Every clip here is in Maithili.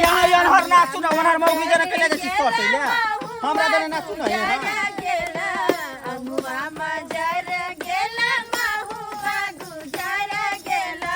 यहाँ अनहर नाचू ना ओनहर मौगी जना के ले जाइ छी सटै ले हमरा जने नाचू ना यहाँ। गेला अमुआ मजर गेला महुआ गुजर गेला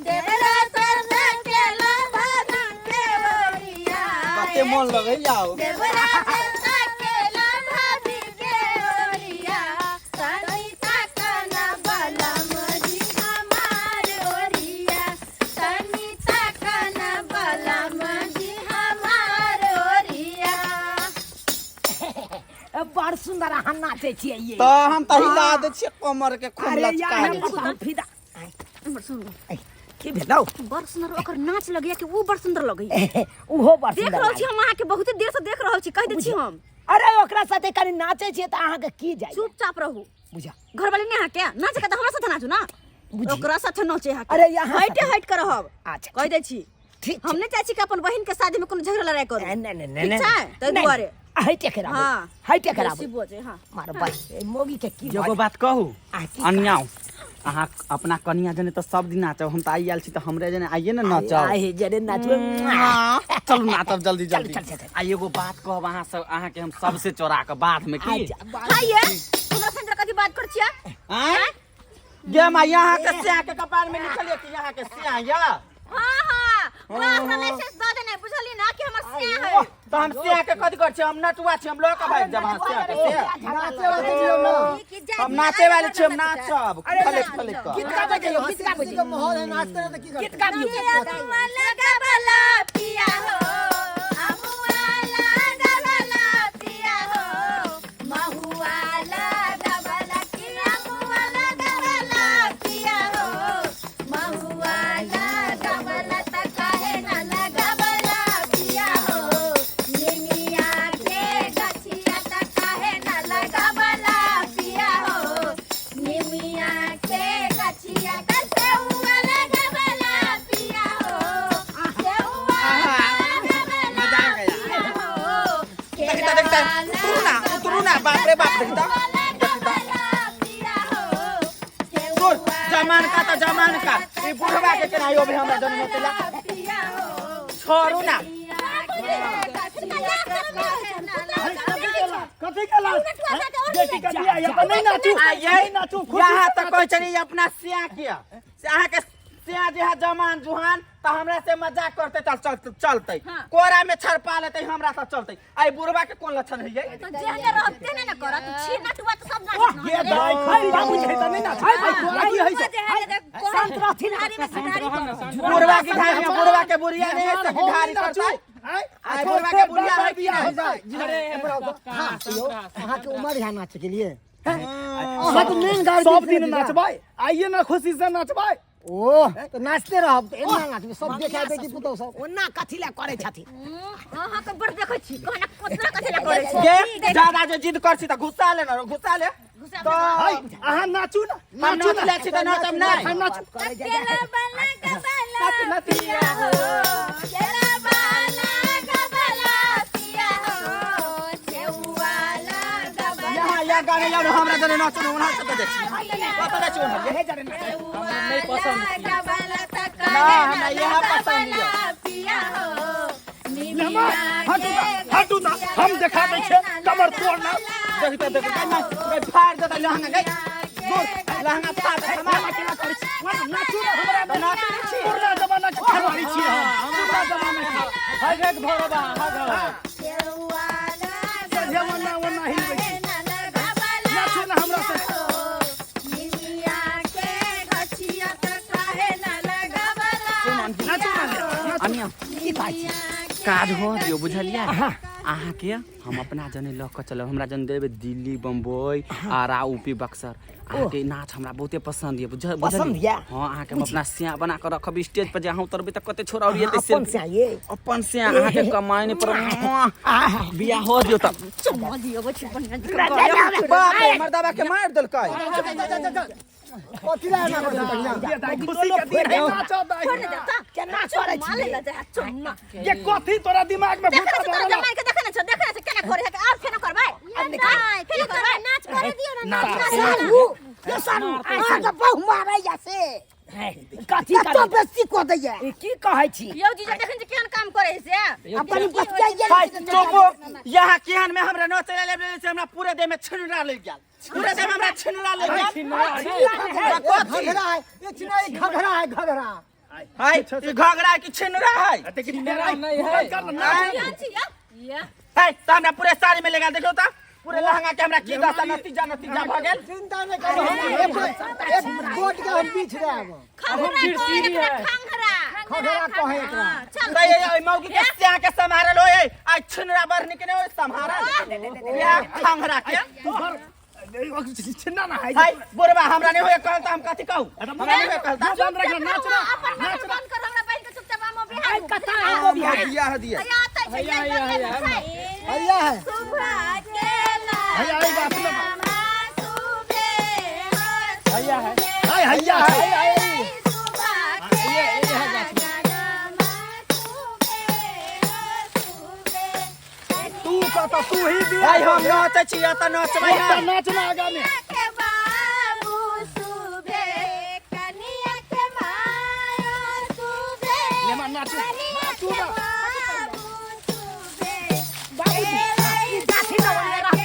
देवरा सरना केला भाभी के ओरिया कते मन लगै जाओ देवरा सरना केला भाभी के ओरिया तनी ताकना बलम जी हमार ओरिया तनी ताकना बलम जी हमार ओरिया। बड़ सुंदर अहाँ नाचै छियै ये। तऽ हम तऽ हिला दै छियै कमर के खूब अरे लचका यार दै हम छियै। हम फिदा बड़ सुंदर। की भेलौ? बड़ सुंदर ओकर नाच लगैया कि ऊ बड़ सुंदर लगैया। उहो बड़ देख सुंदर रहल छी लागै। हम अहाँके बहुत देर से देख रहल छी कहि दै छी हम। अरे ओकरा साथे कनि नाचै छियै तऽ अहाँके की जाइ? चुपचाप रहू। बुझा घरवाली नहीं अहाँके नाच के तऽ हमरा साथे नाचू ना। बुझी। ओकरा साथे नाचे अहाँके। अरे यहाँ हटि साथे। हटि के रहब। अच्छा, कहि दै छी। ठीक हम नहीं चाहै छी कि अपन बहिन के शादी में कोनो झगड़ा लड़ाई करू। नहीं नहीं नहीं ठीक नहीं छै ताहि दुआरे। हटे के राबो हाँ। हटे के राबो बेसी बजै हाँ। मारो बस ए मोगी के की एगो बात कहू आ, की अन्याओ अहाँ अपना कनिया जने तऽ सब दिन नाचब हम तऽ आइ आयल छी तऽ हमरे जने आइए ने नाचब। आइ जने नाचब। चलू नाचब जल्दी चल, जल्दी। चल, चल, चल। आ एगो बात कहब अहाँ सब अहाँ के हम सबसे चोरा के बाद में की अच्छा, बात- हाँ ये हमरा संग कथी बात कर छियै? आँय? गे माँ यहाँ के सिया के कपार में लिखल है कि यहाँ के सिया या हाँ हाँ वो हमरा लाइसेंस दऽ देने बुझलियै ना कि हमर सिया है। तऽ हम सिया के कथी कर छी हम नटुआ छी हम लऽ के भागि जाब अहाँ सिया के सिया। नाचे वाले छियै ना। हम नाचे वाले छी हम नाचब खले खले कऽ। गीत गाबै जइयौ गीत गाबै खुशी के माहौल है नाचते रहे तऽ की गीत करतै? गाबियौ। अमुआ लगावला पिया हो अमुआ लगावला पिया हो महुआ लगावला कि अमुआ लगावला पिया हो महुआ लगावला त काहे न लगावला पिया हो निमिया के गछिया त काहे न लगावला पिया हो निमिया के गछिया त सेउआ लगावला पिया हो सेउआ लगावला मजा आ गया। पिया हो देखता देखता उतरू ना उतरू ना बाप रे बाप देखता सुन जमान का तो जमान का ई बुढ़वा के केना आयो भी हमरा जन्म होतेला छोड़ू ना। कथी के लाज बेटी के बियाह या तऽ नहीं नाचू आ यही नहीं नाचू खुशी यहाँ से तऽ कहै छली अपना सिया के से अहाँ के सिया जे है जमान जुहान तऽ हमरा से मजाक करते चल चल चलते कोरा में छरपा लेते हमरा से चलते आई बुढ़वा के कोन लक्षण है ये तो जेहने रहब तेहने ने करत छी नटुआ तऽ सब नाचत ये दाई खुशी बाबू छै तऽ नहीं नाचू आई तोरा की है से शांत रहथिन। बुढ़वा की धारी बुढ़वा के बुढ़िया नहीं है सकी धारी करता आई बुढ़वा के बुढ़िया है कि नहीं? अरे हाँ, यौ, अहाँके उमर है नाचके लिए अहाँ तऽ मेन गार्जियन सब छियै दिन ना। नाचबै आइए ना खुशी से नाचबै ओह तऽ नाचते रहब तऽ एना नाचबै सब देखे बेटी पुतहु सब ओना कथी लए करै छथिन? अहाँके बड़ देखै छी कहना कोतना कथी लए करै छी। गे ज्यादा जे जिद कर छी तऽ घुसा ले ना घुसा ले तऽ हाय अहाँ नाचू ना हम नाचू नाच ना ले छी तऽ नाचब नहि हम नाचू करै जाइ केला बाला गबला नाच नाच पिया हो केला बाला गबला पिया हो सेउआ गबला यहाँ यहाँ गाने जाओ हमरा जने नाचू ना उन्हार कतऽ जाइ छी कतऽ जाइ छी उन्हार हे जरे नाचै। नहीं पसंद गबला त ना, हमरा इएह पसंद यऽ। पिया हो लेमा हटू ता हटू ता हम देखा दै छियै कमर तोड़ना देखते देखते ना गई फाड़ देता लहंगा गई दूर लहंगा फाड़ दे हमरा केना करै छी नाचू ना हमरा तऽ नाचै नहि छी पुरना जमाना के खिलाड़ी छी हम पुरना जमाना के हग हग भरबा हग हग सेउआ जमाना ओना हिलबै छी नाचू ना हमरा से निमिया के गछिया त काहे न लगावला नाचू ना अनिया की बात छै? काज हो दियो बुझलियै अहाँके हम अपना जने लऽ कऽ चलब हमरा जन देबै दिल्ली बम्बई आरा यूपी बक्सर अहाँके नाच हमरा बहुते पसंद यऽ बुझल पसंद बुझलियै? यऽ? हँ अहाँके हम अपना सिया बना कऽ रखब स्टेज पर जे अहाँ उतरबै तऽ कते छोरा अहाँ एतै अपन सेल्फी से ये अपन सिया अहाँके कमाइ पर बियाह हो दियो तब चुम्मा दियौ छी बढ़िआँ बाप रे मर्दाबा के मारि देलकै कथी लए एना करै छै ये दाई खुशी के दिन है नाचो दाई केना करै माले छियै? लए जाइ चुम्मा ये कथी तोरा दिमाग में देखै भूता छी तोरा भरल जमाई के देखै ने छौ देखै ने छौ केना करै है आर फेनो करबै नहि फेनो करबै नाच करे दियौ ना नाच सारू ये सारू अहाँके बहु मारैया से। कथी कतो करबै? बेसी कऽ दैया ई की कहै छी यौ जीजा देखन जे केहन काम करे से अपन बच्चा हाय चुपो यहाँ केहन में हमरा न चले ले से हमरा पूरे देह में छिनरा लग गेल पूरे देह में हमरा छिनरा लग गेल कथी? घघरा है ये छिना ये घघरा है घघरा हाय ई घघरा की छिनरा है नहीं है केहन छी या या हाय त हमरा पूरे साड़ी में लगा देखो त पूरे लहंगा के हमरा की दशा नतीजा नतीजा भ गेल चिंता नहीं करो हम एक एक गोट के हम बीछ रहे हैं खंघरा कहे एकरा खंघरा खघरा कहे एकरा। हाँ, चल त ये मौगी के स्या के संभारल होय आ छिनरा बरनी के नहीं होय संभारल या खंघरा के छिन्ना ना है हाय बुढ़वा हमरा नहीं होय कहल त हम कथी कहू हमरा नहीं होय कहल त बंद रखना नाचना अपन बटन बंद कर हमरा बहिन के चुपचाप आमो बिहार कथा आमो बिहार दिया है दिया या आतै छै या बगले में छै भैया है सुबह के हैया, ई बात सुनो। लगनमा सुबह हो हैया है हाय हैया है सुबह के लगनमा सुबह हो सुबह तू कत तू ही दिया हाय हम नाचै छी त नाचबै तू ना नाचना आगा में के बाबू सुबह कनिया के माया सुबह लेमा नाचू कनिया नाचू के ना बाबू सुबह बाबूजी ई गाछी न ओने रह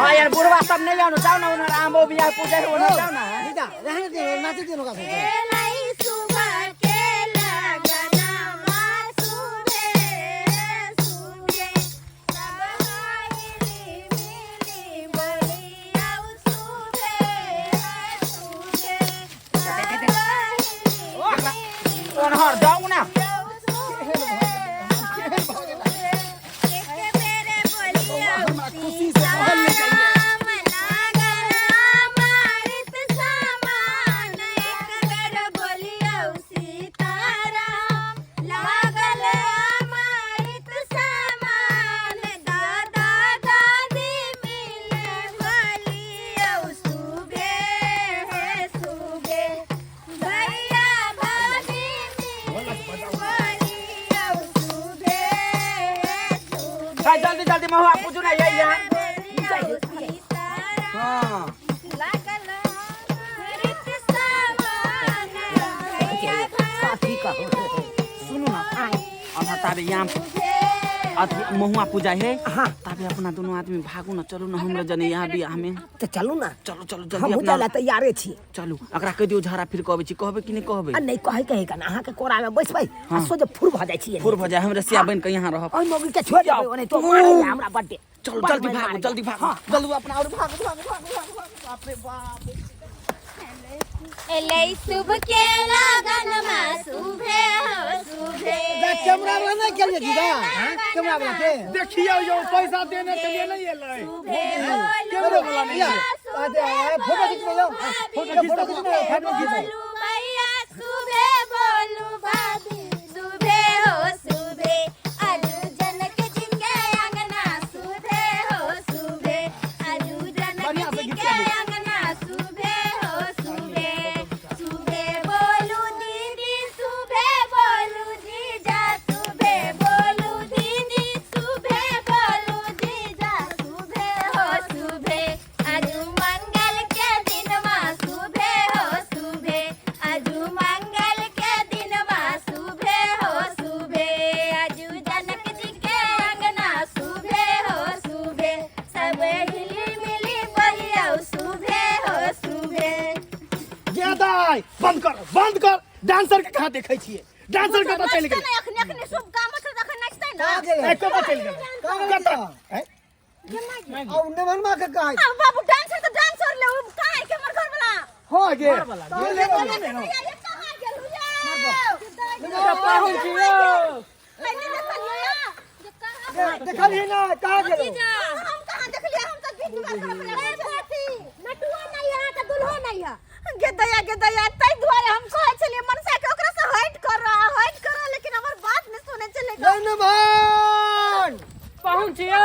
हां यार बुढ़वा सब नहीं जानो जाओ ना उन्हर आमो बियाह पूजा है उन्हर जाओ ना दीदा रहने दे नाचे दे लोग एलै सुबह के लगनमा सुबह सुबह सब आइली मिली बलिया सुबह सुबह सब आइली उन्हर जाओ ना खुशी से महल ले जाइए भैया भाभी मिली बोलियो सुबह सुबह हाय जल्दी जल्दी महुआ पूजू ना यही यहाँ हां कथी कहू सुनू ना अब ताबे यहाँ अथी महुआ पूजा है हाँ। ताबे अपना दोनों आदमी भागू ना चलू ना हमरा जने यहाँ बियाह में तऽ चलू ना चलू चलू जल्दी हमहूँ अपना जाय लए तैयारे छी चलू एकरा कह दियौ झाड़ा फिर कहबै छी कहबै कि नहीं कहबै आ नहीं कहै के है कना अहाँके कोरा में बैसबै आ सोझे फुर भऽ जाइ छी फुर भऽ जाय हमरा सिया बन के यहाँ रहब ओहि मौगी के छोड़ि देबै ओनाहितो मारैया हमरा बड्डे चलू बड़ जल्दी मारि भागू मारैया। जल्दी भागू जल्दी अपना और भागू भागू भागू भागू भागू बाप रे बाप एलै शुभ के लगनमा सुबह हो सुबह कैमरा वाला नहीं के लिए दीदा कैमरा वाला के देखियो यो पैसा देने के लिए नहीं एलै कैमरा वाला नहीं है फोटो खींच लो फोटो फोटो खींच लो फोटो खींच बोलू भैया सुबह बोलू भाभी सुबह हो सुबह अरु जनक जी के अंगना सुबह हो सुबह अरु जनक जी के अंगना सुबह हो सुबह सुबह बोलू दीदी सुबह बोलू जीजा सुबह बोलू दीदी सुबह बोलू जीजा सुबह हो सुबह आजू मंगल के दिनमा सुबह हो सुबह आजू मंगल के दिनमा सुबह हो सुबह आजू जनक जी के अंगना सुबह हो सुबह सब हिली मिली बलिया सुबह हो सुबह गेदाय बंद कर बंद कर डांसर के कहाँ देखै छियै डांसर कतऽ चलि नाचतै गेलै ने अखनी अखनी शुभ काम छै तखन नाचतै ना कहाँ गेलै ए, कतऽ चलि गेलै कहाँ गेलै कतऽ ए, आ नेमनमा के कहाँ आ बाबू डांसर तऽ डांसर ले उ कहाँ है के हमर घर वाला हो गे ले ले ले ये कहाँ गेलु ये पाहुन छी यौ पहिले देखलियो या जे कहाँ देखलियै ना कहाँ गेलै हम कहाँ देखलियै हम तऽ गीत गाबै छलियै नटुआ नहीं है तऽ दुल्हो नहीं है गे दया गे दया ताहि दुआरे हम कहै छलियै मनसा के ओकरा से हट कर हट कर लेकिन हमर बात नहि सुनै छलै जय नमन पाहुन छी यौ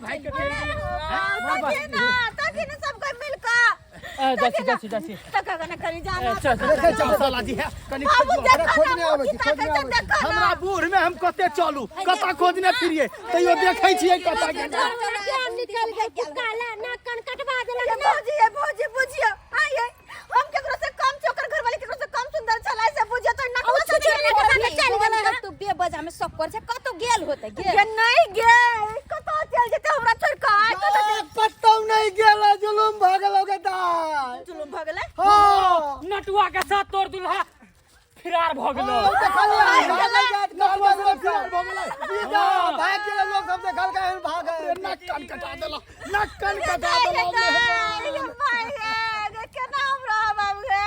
भाई के तखन सब कोइ मिल कऽ जाछि जाछि जाछि तका गना करी जाना चल चल देखै चल साला जी है कनी बाबू खोजू। देखो खोज ना नहि आबै छै, मुर्गी खोज नहि ताकै आबै छै। छै, देखो ना। हमरा बूढ़ में हम कते चलू कतऽ खोजने फिरिए तैयो देखै छियै कतऽ गेलै निकल गई काला ना कन कटवा देलक भौजी ये भौजी बुझियो आइए हम केकरो से कम चोकर के चल गेलै हँ। तू बेवजह में सब कर छै, कतौ गेल होतै गेल। गे नहीं गे, कतौ चल जेतै हमरा छोड़ के, आइ कतौ चल- कतौ नहीं गेल, जुलुम भऽ गेलौ गे दाइ। जुलुम भऽ गेलै? हँ। नटुआ के साथ तोर दुल्हा फिरार भऽ गेलो। नटुआ से फिरार भऽ गेलै। भाग गेलै, लोक सब देखलकै हन भागल। नाक कान कटा देलक, नाक कान कटा देलक। गे माय गे, गे केना हम रहब आब गे?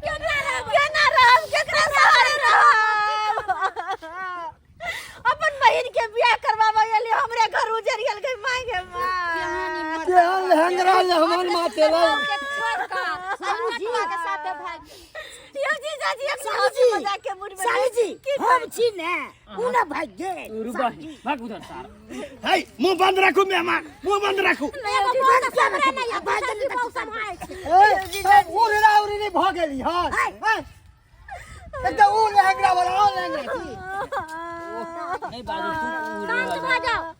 केना रहब? केना रहब? केकरा सहारे रहब? अपन बहिन के बियाह करवाबे गेली, हमरे घर उजड़ गेल गे माय गे माय। केहन लहंगरा लहमन मातेला। के छोड़ के आ नटुआ के साथे भाग गेल। यौ जीजाजी, एक साली हंसी जी, मजाक के मूड में साली जी, की हम छी ने, उ ना भाग गेल। रुक भाग उधर सार। है, मुंह बंद राखू मेहमान, मुंह बंद राखू। एगो बहुत हमरा नहीं आ, दोसर की बहु सम्हारै छै। ए, सब उड़रा उड़री भऽ गेली हन। हैं? एकदम उ लहंगरा वाला ओ लहंगरा छी। नहीं बाजू तू। शांत भऽ जाओ।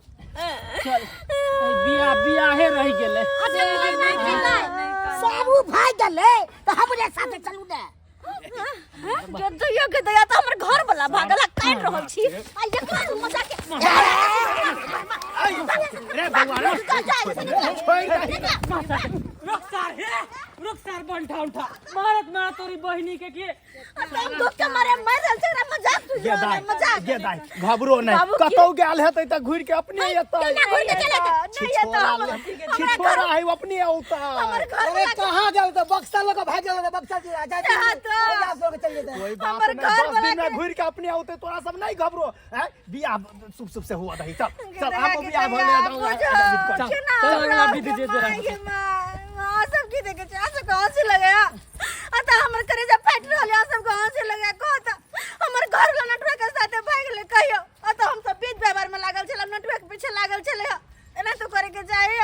चल, ए, बियाह बियाहे रहि गेलै। अच्छा, कोइ बात नहीं। सब उ भाग गेलै तऽ हमरे साथे चलू ने। गे दैया, गे दैया, तऽ हमर घर वाला भागल आ काटि रहल छी आ एकरा से मजाक के रे बउआ रे। जा जा ऐसे निकल। छोड़ि दही। रुक सार, हे रुक सार, बंठा उठा मारत मार तोरी बहिनी के के। आ तऽ हम दुख के मारे मर रहल छी, एकरा मजाक सुझि गे रहल दाइ है, मजाक। गे दाइ, घबरो नहीं। बाबू, की- कतौ गेल हेतै तऽ घुरि के अपने एतै। केना घुरि के चल एतै? नहीं एतै, छिछोरा हमरा छिछोरा है, अपने औता। हमर घर अरे वाला कहाँ गेल तऽ बक्सा लऽ कऽ भागि गेल, बक्सा जी जा हाँ तो। लऽ कऽ चलि जेतै। कोई बात हमर नहीं, घर 10 वाला दिन में के- घुरि के अपने औते, तोरा सब नहीं घबरो हैं। बियाह शुभ शुभ से हुआ दही। चल चल, गे आबो गे बियाह गे भऽ ले। बुझो, चल, केना चल, हमरा अगला विध जे माय जरा। गे माय, अहाँ सब की देखै छी? अहाँ सबके हँसी लगैया? आ तऽ हमर करेजा फाटि रहल यऽ, अहाँ सबके हँसी लगैया? कहू तऽ, हमर घर वाला नटुआ के साथे भागि गेलै कहियो। आ तऽ हमसब बीत व्यवहार में लागल छलै, नटुआ के पीछे लागल छलै। एना तो करे के चाही,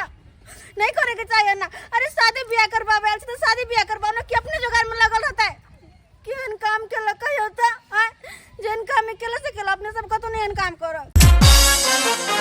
नहीं करे के चाहिए ना। अरे शादी बियाह करवावे आयल छी तऽ शादी बियाह करवाओ ना, कि अपने जोगार में लागल रहतै? केहन काम केलक कहियो तऽ? आँय, जेहन काम केलक से केलक, अपने सब कतौ नहीं एहन काम करब।